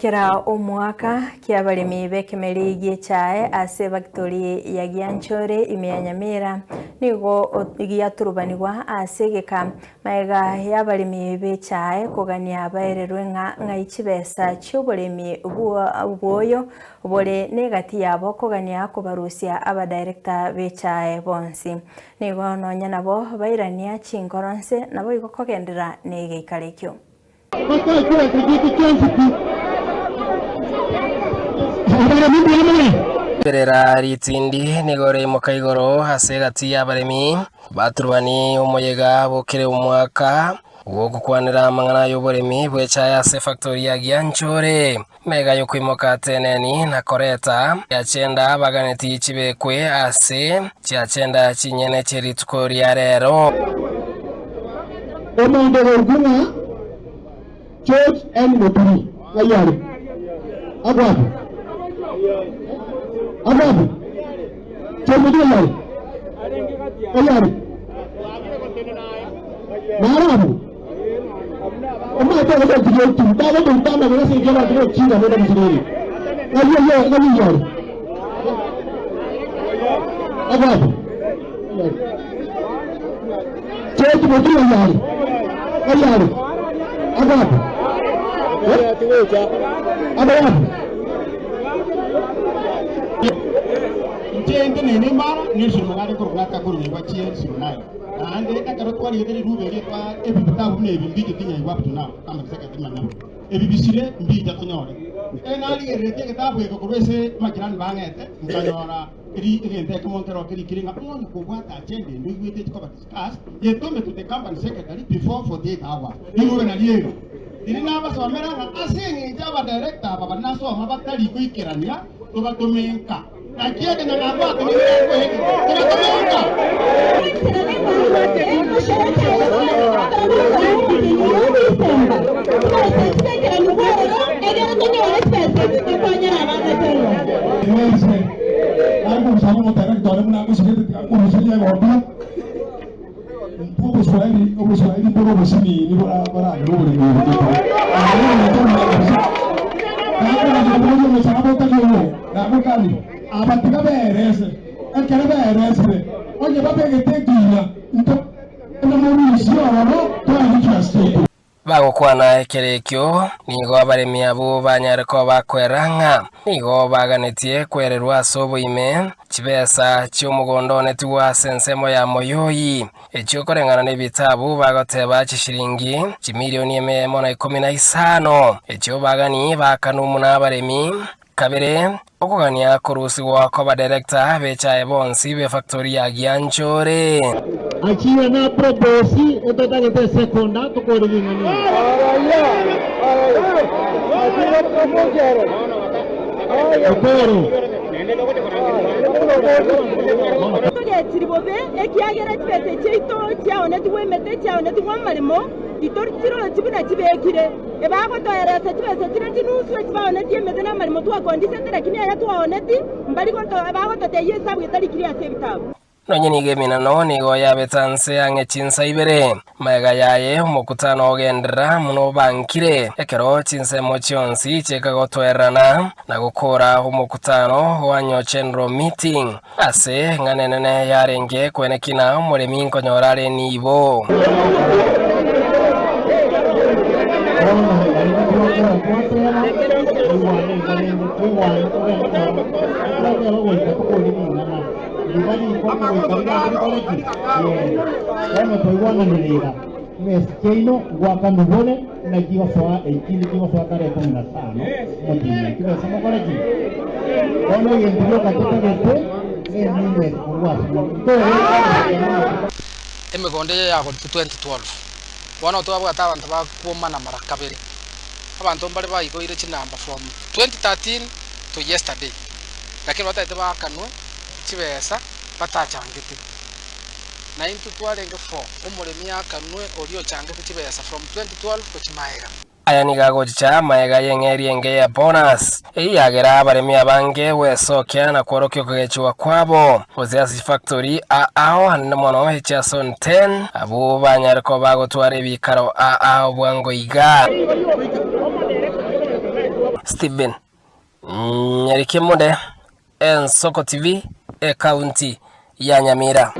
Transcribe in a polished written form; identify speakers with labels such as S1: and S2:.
S1: Kera omwaka ki'abaremi b'ekemeri gi'echae ase ebagitori ya Gianchore ime ya Nyamira nigo giaturubanigwa ase egeka magega y'abaremi b'echae kogania baererwe ng'a ng'ai chibesa chi'oboremi bw'oyo bore negati yabo kogania kobarusia abadirector b'echae bonsi. Nigo nonya nabo bairania chinkoro nse naboigo kogenderera negeikaro ekio.
S2: Riberera ritindi nigo riaimoka igoro ase egati y'abaremi baturubani omoyega bw'okere omwaka bw'ogokwanera amang'ana y'oboremi bw'echaye ase efactori ya Gianchore. Mega y'okoimoka Ateneni na koreta chiachenda baganeti chibekwe ase chiachenda chinyene chie rituko ria rero.
S3: Omonto okorokwa ng'a George N. Moturi, ng'ai are? Agwo abwo? Agwo abwo? George Moturi ng'ai are? Ng'ai are? Naro abwo? Omanyete ogototiga oturu, tagotoruta amagena ase engencho y'abanto b'ogokinga buna Abaisraeli. Ng'ai oyio, ng'ai oyio are? Agwo abwo? George Moturi ng'ai are? Ng'ai are? Agwo abwo? Eh? Agwo abwo?
S4: Inche ntenene imara, Nelson Mogare nkorokwa aka korwa nyomba chie Sinai. Naende ekero twarigete riruube erio twa ebitabu buna ebi mbiche tinyaigwa up to now, amagisa agatima nabo. Ebi bisire mbicha tonyore. Ekero narigereretie egetabu eke korwa ase amajirani bang'ete, nkanyora eri egento ekemo nkero kerikire ng'a onye kobwate agenda ende oigwete echi koba discussed, yetome to the company secretary before 48 hours. Riruube nario eri. Riria nabasomera ng'a ase eng'encho abadirector aba baria nasoma batari goikerania, tobatome nka. Naki ekenya nabwate nigo nakoegete, tobatome nka.
S3: Inse nare kogosaba omotarakita one buna agosigete tiga nkoruserie egobia, intwe oboswahili oboswahili mbore obosinini bora boragere oboremi obo totore. Naende omonto omuya kabisa. Nakoranche kobogoria omosalaba otari oyo, nagokani, aba tiga beerese, ekero beeresire, onye babegete ekiina, intwe namorusie ororo toegwe chiasi chiaito.
S2: Bagokwana ekero ekio, nigo abaremi abwo banyare koba bakoera ng'a nigo baganetie kwererwa ase oboime chibesa chi'omogondo one tigwa ase ensemo ya Moyoi, echio koreng'ana nebitabu bagoteba chishilingi chimilioni emeyemo na ikomi na isano, echio bagani baakanwe buna abaremi. Kabere, okogania korusigwa kw'abadirector b'echae bonsi b'efactori ya Gianchore.
S3: Achia na proposi etotagete esekonda tokore ring'ana eri. Okoro.
S5: Togechiri bobe, ekiagera chibesa chiaito chiaonetigwe emete, chiaonetigwe amaremo, titori chirochi buna chibekire. Ebagotoeresa chibesa chiria chinusu echi baonetie emete na amaremo twakondisete, lakini aya twaoneti mbari bagototebia esabu etarikiri ase ebitabu.
S2: Nonye nigo eminano nigo yabete anse ang'e chinsa ibere, magega yaye omokutano ogenderera buna obankire, ekero chinsemo chionsi chikagotoererana na gokora omokutano o Annual General Meeting, ase eng'ana enene yarenge kwenekina omoremi nkonyora are nibo.
S6: Emegondo eye yagoretwe 2012, bono twabwate abanto bakwomana mara kabere. Abanto mbare baigoire chinamba from 2013 to yesterday, lakini batagete baakanwe chibesa batachangete. Na intwe twarenge for omoremi aakanwe oria ochangete chibesa from 2012 gochia maega.
S2: Aya nigo agochicha magega y'eng'eria enge ya bonus, eyio yagera abaremi abange gwesokia na kworokia okogechigwa kwabo gose ase chifactori ao anene mono echia Zone 10 abwo banyare koba bagotwara ebikaro ao bwango iga. Stephen Nyarikemode, Ensoko TV, Ekaunti ya Nyamira.